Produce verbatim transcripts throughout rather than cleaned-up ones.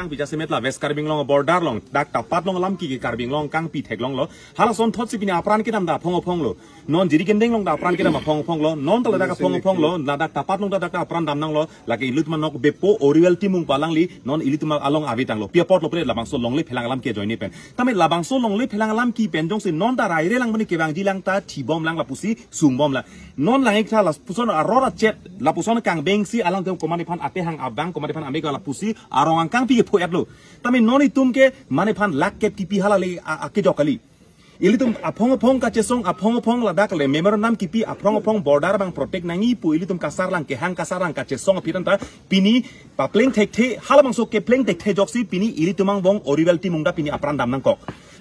Pi jasemet la West Karbi Anglong border along, dak tapat along alam ke Karbi Anglong kangpi theklonglo. Halason thotsi pini apran kedam ta aphong aphong lo. Non Jirikindeng along ta apran kedam aphong aphong lo. Non ta ladak aphong aphong lo. Ladak tapat along ta dak apran damnanglo. Lake ilitum anok bepo Oriwel Timung pu alangli. Non ilitum along avi tanglo. Pi apotlo pret labangso longle phelang alam ke ajoine pen. Tame labangso longle phelang alam ke pen jongsi non ta raire lang mani kevangji lang ta thibomlang lapusi sungbomlang. Non lang-ik tha lapuson aror achet, lapuson kangbengsi alangtum komat aphan atehang abang, komat aphan amega lapusi arong angkangpi kepho-etlo. Tame non itum ke mane aphan lak kep kipi hala le a, akejok kali. Ilitum aphong aphong kachesong, aphong aphong ladak le memorandum kipi, aphong aphong border abang protect nangji pu ilitum kasarlang, kehang kasarlang kachesong aphi tangte pini papleng thekthe, halabangso kepleng thekthe ajoksi pini ilitum angbong Oriwel Timung ta pini apran damnangkok.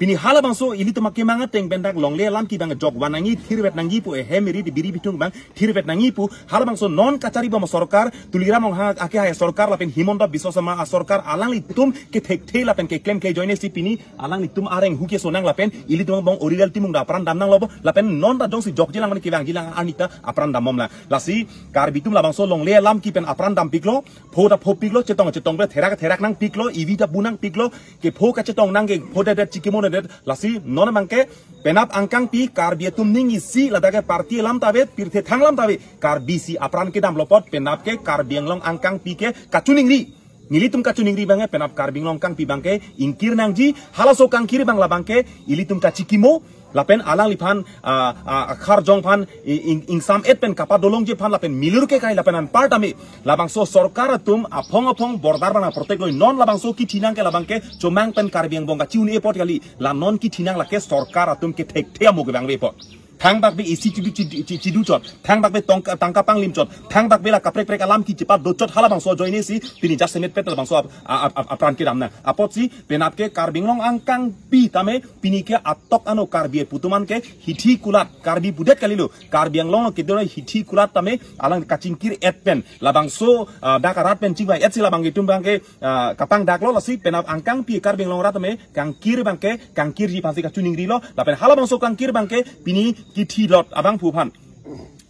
Pini halabangso ilitum akemang ateng pen dak longle alam ke abang jokvan nangji, thirvet nangji pu, ehem eri biri bithung abang thirvet nangji pu, halabangso non kacharibom asorkar, Tuliram Ronghang akehai asorkar lapen Himanta Biswa Sarma asorkar alanglitum kethekthe lapen keklemkle ajoinesi pini alanglitum areng hu kesonang lapen ilitum angbong Oriwel Timung ta apran damnanglo bo, lapen non ta jongsi jokjilang mane kevangjilang arni ta apran dambomlang. Lasi Karbi atum labangso longle alam ke pen apran dampiklo, pho ta phopiklo, chetong chetong pen therak therak nangpiklo, ivi ta bu nangpiklo, kepho kachetong nang kepho dedet, chikimo dedet, lasi non abangke penap angkangpi Karbi atum ning isi ladak ke party alam ta ave, pirthe thang alam ta ave, Karbi si apran kedamlo apot penap ke Karbi Anglong angkangpi ke kachiningri. Nelitum kachiningri abangke penap Karbi Anglong angkangpi abangke ingkir nangji, halaso kangkir abang labangke ilitum kachikimo, lapen alangliphan, ah, ah, akarjong aphan i-, ing-, ingsam-et pen kapadolongji aphan lapen milur ke kai lapen anparta me labangso sorkar atum aphong aphong border abang protect loi non labangso kethenang ke labangke chomang pen Karbi Angbong kachi-un-e apot kali, la non kethenang lake sorkar atum kethekthe amo kevangve apot. Thangbak be isi chidu, chidu, chi-, chidu chot, thangbak be tongka, tangka panglim chot, thangbak be la kaprek prek alam ke chepadochot halabangso ajoinesi pini jasemet pet labangso ap-, a-, ap-, ap-, apran kedamnang. Apotsi penap ke Karbi Anglong angkangpi tame pini ke atok ano Karbi aputuman ke hithi kulat, Karbi pudet kalilo, Karbi Anglong kedona hithi kulat tame alang kachingkir-et pen labangso, ah, dak arat pen chingvai-etsi labang itum abangke, ah, kapangdaklo, lasi penap angkangpi Karbi Anglong arat tame kangkir abangke kangkirji aphansi kachiningrilo, lapen halabangso kangkir abangke pini kethilot abangphu aphan,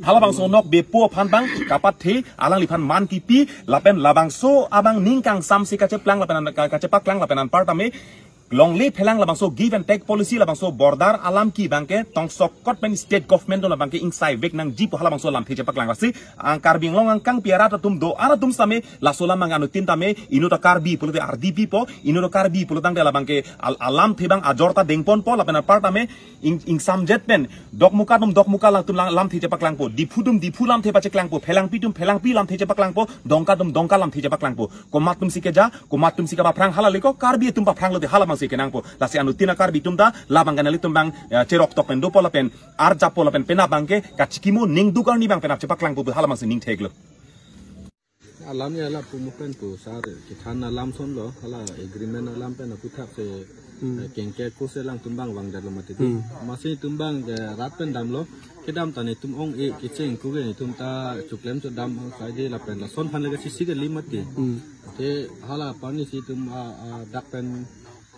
halabangso nok bepo aphan abang kapathe, alangliphan man kipi, lapen labangso abang ning kangsamsi kacheplang lapen an-, ka-, kachepaklang lapen anparta me longle phelang labangso give and take policy labangso border alam ke abangke tongsokot pen state government atum abangke ingsaivek nangji pu halabangso lamthe chepaklang lasi ang Karbi Anglong angkangpi arat atum do-an atum same laso alam abang anuttin tame inut a-Karbi pulote ardi pipo, inut a-Karbi pulotangte labangke al-, alamthe abang ajor ta dengponpo lapen anparta me ing-, ingsamjet pen Dokmoka atum Dokmoka atum lang-, lamthe chepaklangpo, Diphu atum Diphu lamthe pacheklangpo, Phelangpi atum Phelangpi lamthe chepaklangpo, Dongka atum Dongka lamthe chepaklangpo. Komat atumsi keja, komat atumsi kapaphrang hala le ko, Karbi atum paphrang lote hala abangsi kenangpo. Lasi anuttin a-Karbi atum ta labang kanali atum abang, eh, cherok tok pen dopo lapen arjappo lapen penap abangke kachikimo ningduk arni abang penap chepaklangpo hala abangsi ning theklo. Alam ya la pumupen pu sar kethan alam sonlo, hala agreement alam pen aputhaksi, hmm, eh, kengke kose alangtum abang vangdetlo mati. Hmm. Masi itum abang ke rat pen damlo, kedam ta netum ong-e kecheng kuge netum ta choklem chodam saide lapen lason aphan le kachisi kali mati. Hmm. Te hala apar ni si itum a, a, dak pen,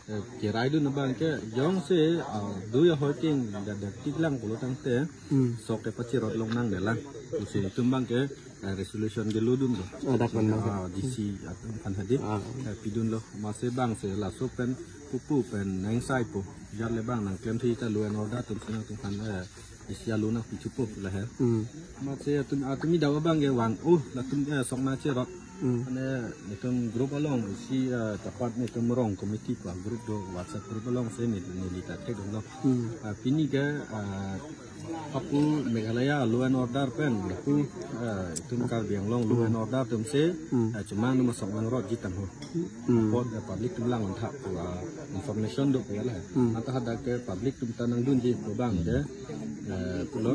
eh, keraidun abangke jongsi, ah, dui ahoi kengdetdet tiklang pulotangte, hmm, sok kepachirot longnang detlang. Pusi itum abangke, eh, resolution kelodunlo. Ah, dak pen abangke. Ah, D C atum aphan hadi. Ah. Eh, pidunlo. Masi abangsi laso pen pupu pen nengsai pu. Jat le abang nangklemthe ta law and order atum si nangtum aphan, eh, isi alo nangpithupo lahe. Hmm. Masi atum, atum idau abangke vang, oh, latum, eh, sok nangcherot. Hmm. Mane netum group along isi, eh, tapat netum rong committee pa group do, WhatsApp group alongsi ne, neli ta thekdunlo. Hmm. Ah, pini ke, ah, hapu Meghalaya law and order pen lapu, eh, itum Karbi Anglong law and order atumsi, hmm, eh, chomang atum asok nangrotji tangho. Hmm. Apot, eh, public atum lang-ontha pu, ah, information do pu lahe. Hmm. Anta hadak ke public atum ta nangdunji pu abangke, eh, pulo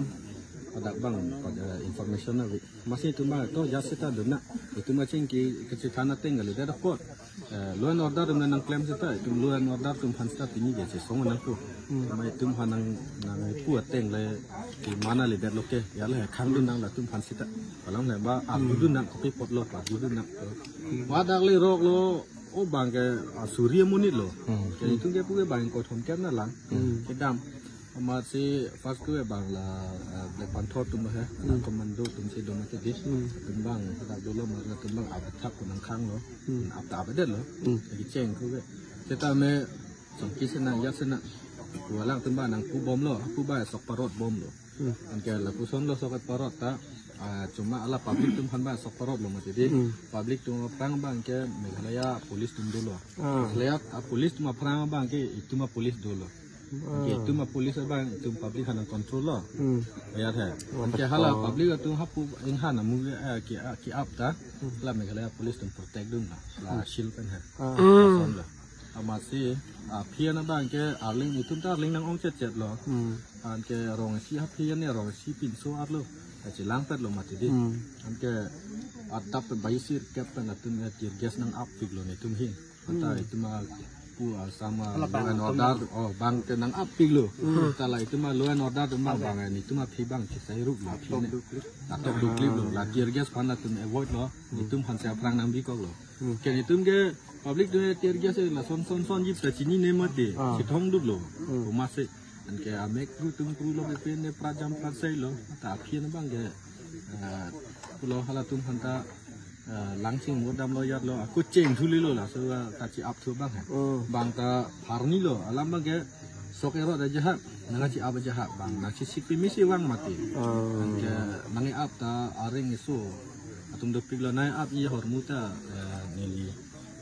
hadak abang, eh, information ave. Masi itum abang to jat seta dun nang. Itum aching ke kachethan ateng kalidet apot, eh, law and order atum nangklem seta, itum law and order atum aphan seta pini ke chesong nangpo. Hmm. Ma itum aphan nang, nangpu ateng le ke mana ledet lo ke, ya le khangdun nang latum aphan seta. Palang le ba, ah, hmm, dudun nang, kopi apotlo pa dudun nang. Hmm. Hadak le roklo, o abangke, ah, suri amonit lo. Hmm. Ke itum ke pu ke abang kothom kep na lang. Hmm. Kedam. Amatsi first ke bang la, eh, Black Panther atum he, hmm, commando atumsi do mati di. Hmm. Atum bang, kita dolo mar atum bang ap attack ko nangkhanglo. Hmm. Ap ta ap det lo. Hmm. Lagi cheng ko ke. Kita me songki sena, ya sena. Walang atum bang nangpu bomlo, pu ba sok parot bomlo. Hmm. Anke lapuson lo sok parot ta. Ah, cuma ala public atum aphan bang sok parot lo mati di. Hmm. Public atum aphrang bang ke Meghalaya police atum dolo. Ah. Meghalaya, ah, police atum aphrang bang ke itum a-police dolo. Anke itum a-police abang itum public aphan nang-control lo. Hmm. Ayat he. Anke hala public atum hapu inghan amu, eh, ki, ah, ki-ap ta. Hmm. La Meghalaya police atum protect dun la. La shield pen he. Ah. Lason lo. Amatsi, ah, aphi an abang ke arling itum ta arling nang-ong chet chet lo. Hmm. Anke rong isi aphi an ne rong isi pinso arlo. Kachelang pet lo mati di. Hmm. Anke adap pen baisir kep pen atum ya tear gas nang-ap pik lo netum hi. Anta itum a pu asam a law and order, oh, bang ke nang-ap pik lo. Hmm. Tala itum a law and order atum bang bang, eh, netum aphi bang chisai rup lo aphi ne. Atok duklip lo. La tear gas aphan atum avoid lo. Hmm. Netum aphan si aphrang nangbi kok lo. Hmm. Ke netum ke public atum tear gas, eh, lason son son jip ta chinine mati. Ah. Chithong duk lo. Hmm. Komatsi. Anke amek kru tum kru lo pe pen ne prajam prasai lo. Ta aphi an bang ke, eh, pulo halatum aphan ta, eh, langching mur damlo yat lo, ako cheng thuli lo laso, eh, kachi-ap thu bang he. Oh. Bang ta pharni lo, alam bang ke sok erot ajahak, nangkachi-ap ajahak bang, nangchisik pimi si vang mati. Oh. Anke nang-ap ta areng eso, atum dopik lo nang-ap i hormu ta, eh, neli,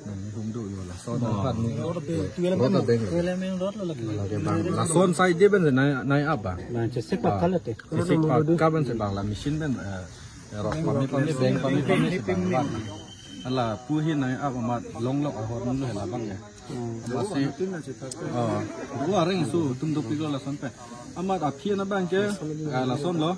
neli hum do yo lason. Oh. Aphan ni. Rot ta deng. Lake bang, lason side pen nang, nang-ap bang. Nang chisik pat kala te. Chisik pat ka pen si bang la machine pen, eh, rok pami pami beng pami pami si bang. Ala pu hi nang-ap amat long lok ahor mun lo hela bang ya. Hmm. Amatsi, oh, dua areng eso atum dopik lo lason pen. Amat aphi an bang ke, eh, lason lo.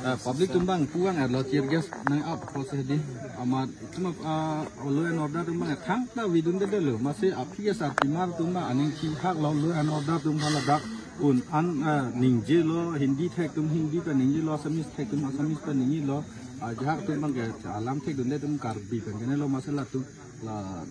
Eh, public atum bang pu vang er lo tear gas nang-ap ko se di. Amat itum, ah, law and order atum bang thang ta vidun de lo. Amatsi aphi ke sarpimar atum bang aning chihak lo law and order atum aphan ladak un an, eh, ningje lo Hindi thek atum Hindi pen ningje lo Assamese thek atum Assamese pen ningje lo. Ajahak atum bang ke alam thekdunde atum Karbi pen ke ne lo amatsi latum la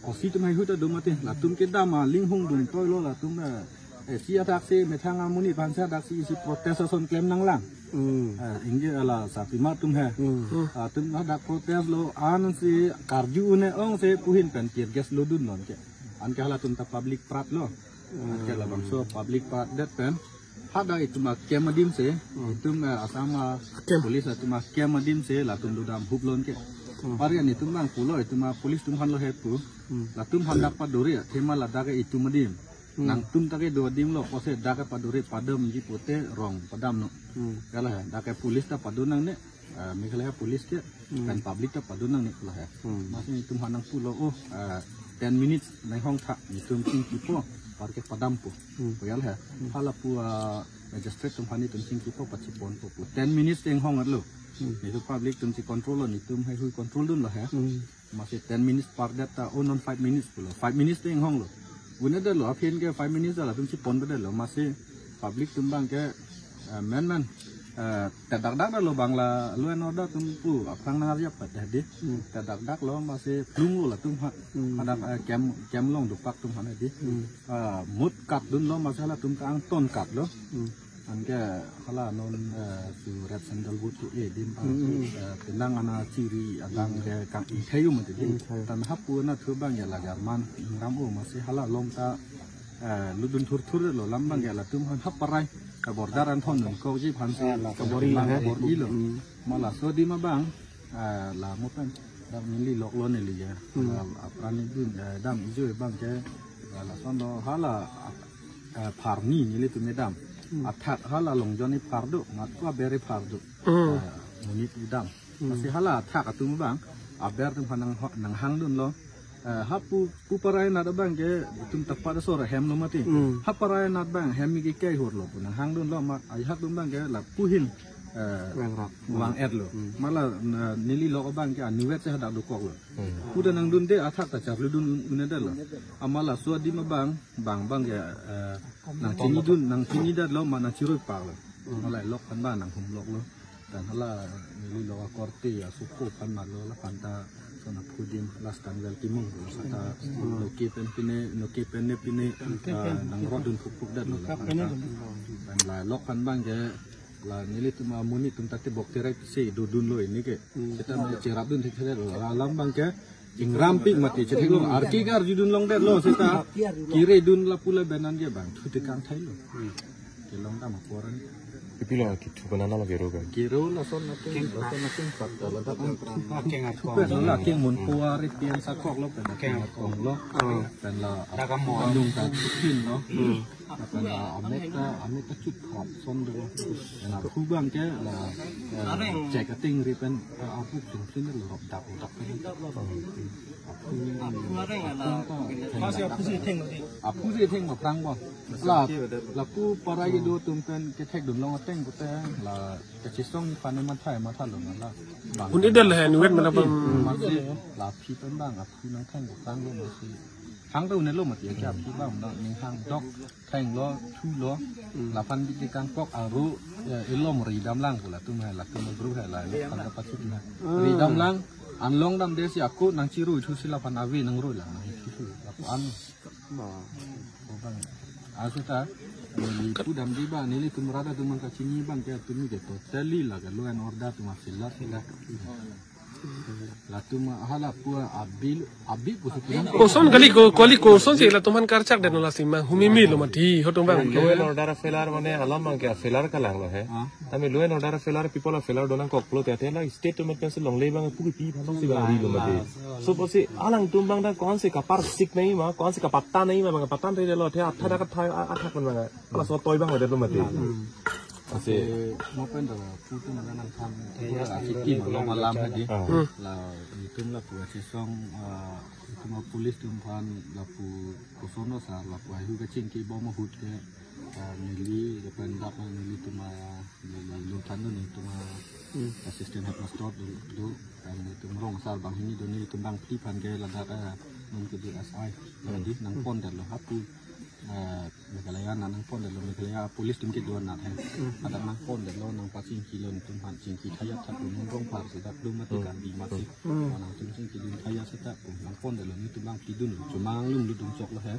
O C atum haihui ta do mati, latum kedam aling hung dun toi lo latum, eh, isi adak si methang amonit aphan si adak si isi protest ason klem nanglang. Hmm. Eh, ingge ala sarpimar atum he. Hmm. Atum adak protest lo ansi karju un-e ong si pu ahin pen tear gas lo dun lo anke. Anke halatum ta public prat lo. Anke labangso public prat det pen hadak itum a-camp adim si, hmm, itum, eh, Assam a-camp, police atum a-camp adim si latum dodam hup lo anke. Hmm. Pari an itum bang pulo itum a-police atum aphan lo he pu. Hmm. Latum aphan dak padore, athema ladak itum adim. Hmm. Nangtum ta kedo adim lo, pusi dak padore padamji pute rong padam non. Hmm. Kala he, dak police ta padun nangne, eh, Meghalaya police ke, hmm, pen public ta padun nangne kala he. Hmm. Amatsi itum aphan nangpulo, oh, eh, ten minutes nanghong tha, itum chingkipo, par ke padampo. Hmm. Koyal he. Hmm. Hala pu, ah, magistrate atum aphan itum chingkipo pachiponpo pu. Ten minutes te inghong lo. Hmm. Netum public atum si control lo, netum haihui control dun lo he. Hmm. Amatsi ten minutes par det ta, oh, non five minutes pulo. Five minutes te inghong lo. Une det lo, aphi an ke five minutes latum si pon det lo. Amatsi public atum bang ke, eh, men men, eh, tedak dak lo bang la law and order atum pu aphrang nang arjap pat di. Hmm. Tedak dak lo amatsi plung lo latum ha. Hmm. Hadak, eh, camp, camp along dopak atum aphan di. Hmm. Ah, mut kat dun lo amatsi latum ta angton kat lo. Hmm. Anke hala non, eh, su red sandal boot tu e dim pa. Hmm, hmm. Eh, penang ana chiri adang, hmm, ke kang ingthei u mati di. Ingthei. Tan hapu na thu bang ya la German ingram u amatsi hala along ta, eh, lutdun thurthur lo lam bang ya latum aphan hap parai. Ka border an thondun kokji aphan si, ah, la ka bor-i penang he. Bor-i lo. Hmm. Ma laso adim abang, eh, la mo pen. Dak neli lok lo neli ya. Hmm. La apran ni dun, eh, dam ijo bang ke, eh, lason lo hala, eh, pharni nelitum edam. Hmm. Athak hala long jon ni phar do, mat ko aber phar do. Hmm. Eh, monit edam. Hmm. Amatsi hala athak atum bang, aber atum aphan nang ho-, nanghang dun lo. Eh, hapu, pu parai nat abang ke, itum tapat asor ahem lo mati. Hmm. Hap parai nat bang, hem ke kai hur lo, pu nanghang dun lo, ma, ajahak atum bang ke, la pu ahin, eh, vang rap, vang et lo. Hmm. Ma la, na, neli lok abang ke, anuvet si hadak dokok lo. Hmm. Pu ta nangdunde athak ta charlu dun un-, un-edet lo. Amat laso adim abang, bang bang ke, eh, nangchini dun, nangchini det lo, ma nangchiroi pak lo. Hmm. Ma la lok aphan bang nanghum lok lo. Tan hala neli lok akorte asopo aphan ma lo la aphan ta, Son aphu adim last time gal timung lo seta, noke pen pine, noke pen ne pine, ah, nang rot dun phuk phuk det lo. Pen la lok aphan abang ke la nelitum amonit atum ta tebok terek si dodun lo pini ke. Seta ma cherap dun thekthedetlo. La alam abang ke ingram pik mati chethek lo. Arki ke arju dun longdetlo seta. Kire dun lapu lapen an ke bang thu tekang thailo. Kelong dam aporan. Ipi lo kithu banana lo kero ka? Kero lason ating, lason ating pat ladak. Akeng thupet lo la akeng mun puar ipian sakok lo pen akeng akong lo. Pen la dak amon. Anung ta thupin lo. Pen la amek ta, amek ta chut phat son do. Pen aphu abang ke la, eh, chek ating ri pen, eh, aphu plin plin lo rop dak dak pen. Aphu, aphu areng la. Aphu ta, aphu si theng lo di. Aphu si theng lo prang bo. La, lapu para kedo atum pen kethek dun long ateng pute la kachesong ni pani mathai matha lo la. Bang. Un idel hen wet mana bang. Masi la aphi pen bang aphu nang theng ko kang lo masi. Hang ta un-e lo mati ke aphi bang na ning hang dok theng lo thu lo. Laphan bidi kangkok aru, ya, ilom ridam lang pula tum hai latum gru hai la lo kan dapat sih na. Ridam lang an long damde si ako nang chiru thu si laphan ave nang roi lang nang thu. Lapu an. Asu ta, neli pudam di ba, nelitum rada atum kachini abang ke atum ke totally la ke law and order atum a failure, failure. Latum hala pu abi, abi pusi pulang. Koson kali ko, kali koson si latum aphan karchak det lo lasi ma, humimi lo mati, hotum bang. Law and order a failure mane alam abang ke a failure kalang lo he. Ah. Tame law and order a failure, people a failure do nangkok lo te, te la state atum pensi longle abang pu kipi aphan si bang ri lo mati. So pusi alangtum abang ta kon si kapar sik nahi ma, kon si kapatan nahi ma, bang kapatan re lo the atha dak atha atha kon bang. Ala so toi bang lo mati. Asi mo pen do putu mana nang tham. Asi ki ma lo malam hadi. Ah. La itum lapu asi song, ah, itum police atum aphan lapu koson lo sar lapu ahu kachingki bom ahut ke, ah, neli lapen dak nelitum a neli lungthan do nelitum a assistant headmaster do, do, ah, nelitum rong asar bang hini do nelitum bang phli aphan ke ladak, ah, non ke do S I. Jadi nang pon det lo hapu, ah, Meghalaya na nang pon det lo Meghalaya police atum kedo na the. Ada nang pon det lo nang pachingki lo nelitum aphan chingki thayat thak lo nang rong par si dak dum mati kan di mati. Nangtum chingki dun thayat seta pu nang pon det lo nelitum bang phli dun lo chomang lum lo dun chok lo he.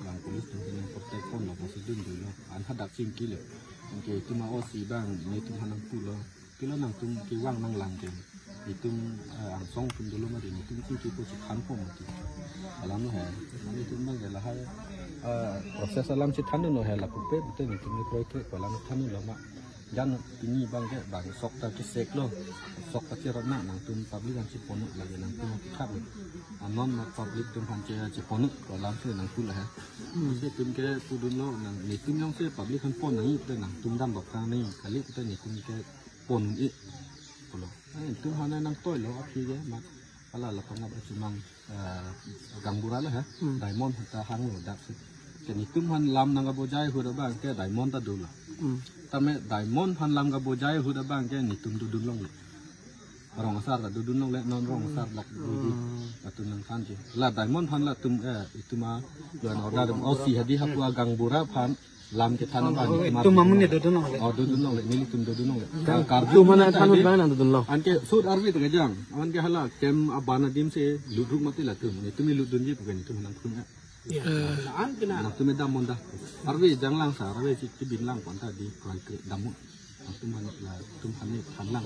Bang police atum nang protect pon lo pasi dun dun lo. An hadak chingki lo. Anke itum a O C bang nelitum aphan nang pu lo. Pilo nangtum kevang nanglang ke. Itum, eh, angsong atum dolo mati nelitum chingki po chikhan po mati. Alam lo he. Nelitum bang ke lahai, eh, process alam chithan lo he lapu pe pute nelitum ni kroi kroi alam than lo ma. Jan pini bang ke bang sok ta kesek lo. Sok ta cherot na nangtum public an chipon lagi nangtum thap lo. Anon ma public atum aphan che chipon alam si nang pu la he. Si itum ke pudun lo nang nelitum jongsi public aphan pon nangji pute nangtum dam bak tang nangji kali pute nelitum ke pon un-e. Pulo. Eh, itum aphan nang toi lo aphi ke ma. Ala la pangap achumang, eh, gaonbura lo he. Diamond ta hang lo dak si. Ke nelitum aphan lam nang kabojai ahut abang ke diamond ta dolo. Tame diamond aphan lam kabojai ahut abang ke nelitum dodun longle. Rong asar ta dodun longle, non rong asar dak dodi. Latum nang than ke. La diamond aphan latum, eh, itum a law and order atum O C hadi hapu a gaonbura aphan lam kethan abang nelitum atum amun ne dodun longle. Oh, dodun longle, nelitum dodun longle. Ka-, karju itum aphan mana than abang nang dodun long. Anke sut arve ta kejang. Anke hala kem aban adim si luduk mati latum. Nelitum ludunji pu ke nelitum nang phun ya. Ya. Nangtum dam mon da. Arve jang lang sa, arve si kibin lang pon ta di kroi kroi dam mon. Nangtum aphan latum aphan ne than lang.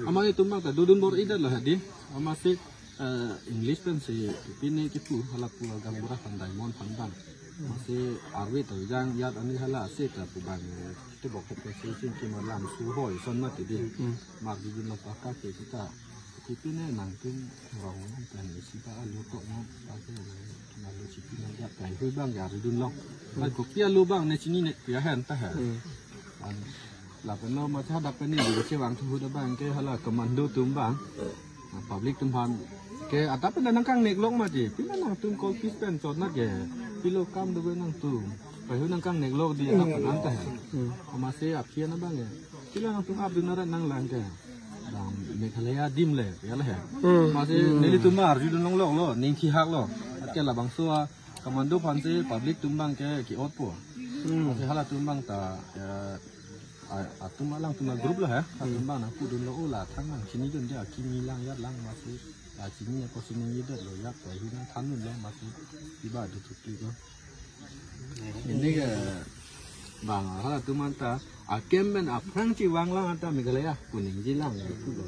Amat itum bang ta dodun bor-i det lo hadi. Amatsi, eh, English pensi pine kipu hala pu a gaonbura aphan diamond aphan bang. Amatsi arve ta jang jat ani hala si ta pu bang, eh, tebok het pensi chingki ma lam su hoi son mati di. Mar dodun lo paka ke kita. Kipine nangtum rong nang pen isi ta alu tok nang pake nang alu chipi nang jat kai hui bang ya ridun long. Pai kopi alu bang ne chini ne pia hen ta he. An lapen lo ma cha dak pen ni di chevang thu hu da bang ke hala commando atum bang. Na public atum aphan ke adap pen nang kangnek lok mati. Pina nangtum kol pis pen chot na ke. Pilo kam do nangtum. Pai hu nang kangnek lok di adap pen an ta he. Amatsi aphi an bang ke. Pilo nangtum ap dun arat nang lang ke. Bang Meghalaya adim le, ya le he. Amatsi nelitum arju dun longlok lo, ning thihak lo. Ke labangso a commando aphan si public atum bang ke ki-ot po. Amatsi halatum bang ta, eh, a-, atum alangtum a group lo he. Atum bang nang pudun lo o la thang nang chini dun dia kimi lang ya lang amatsi. Achini ako sining yedet lo, yak ta hina thanun lo, masi iba do thupi ko. Ini ke bang halatum anta akem pen aphrang chevang lang anta Meghalaya pu ningje lang ya pu lo.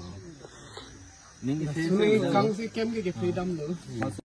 Ning isi Suni kang si kem ke ke freedom lo.